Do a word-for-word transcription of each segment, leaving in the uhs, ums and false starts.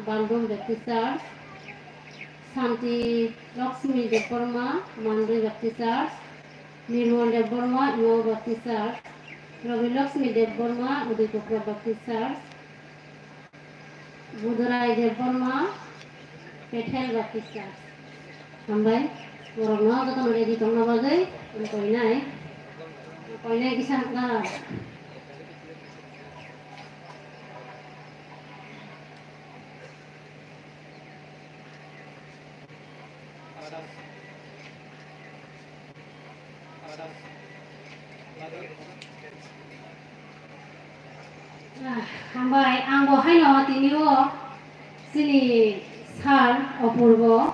Baldung Baptist Church, Santi Lakshmi Debbarma, Mandwi Baptist Church, Nirmal Debbarma, Imao Baptist Church, Rabi Lakshmi Debbarma, Udaipur Baptist Church, Budurai Debbarma, Bethel Baptist Church. Hambai, borokno jotono ready tongna bagwi ang koinai. Koinai kisa na. Ah, hambai, ang bo haino tini o chini sir Apurbo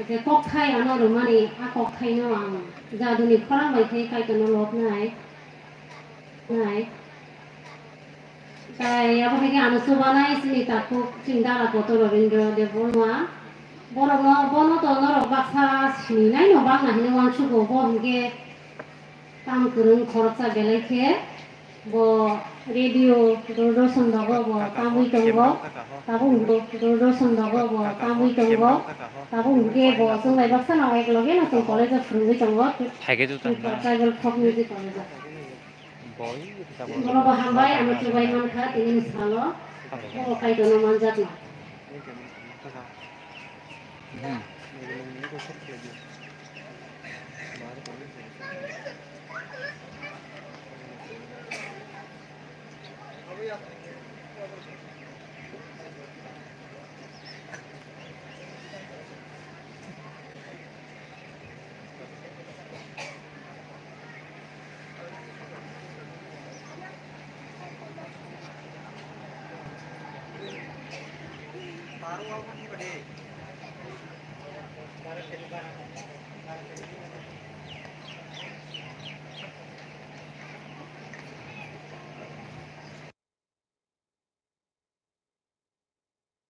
je kokthai ano rwmani, a kokthaino ang jaduni khorang bai khe Kaitorno lobnai, nai. Tai abo hai khe ano chubanai chini takhuk chini dara kotor Rabindra Debbarma. Borokno, bono to norok baksa sininaino bangna hinwi uansugo, bo hinkhe Tam kwrwng khoroksa belai khe bo radio, Doordarshan rogo bo tamwi tongo, tabuk hwnkhe Doordarshan rogo bo tamwi tongo, tabuk hwnkhe bo chwng bai baksa no ek loge no chwng college o phwrwngwi tongo, Tripura Tribal Folk Music College o. Bono bo hambai, ano chubai mankha tini ni salo, bo Kaitorno manjakno.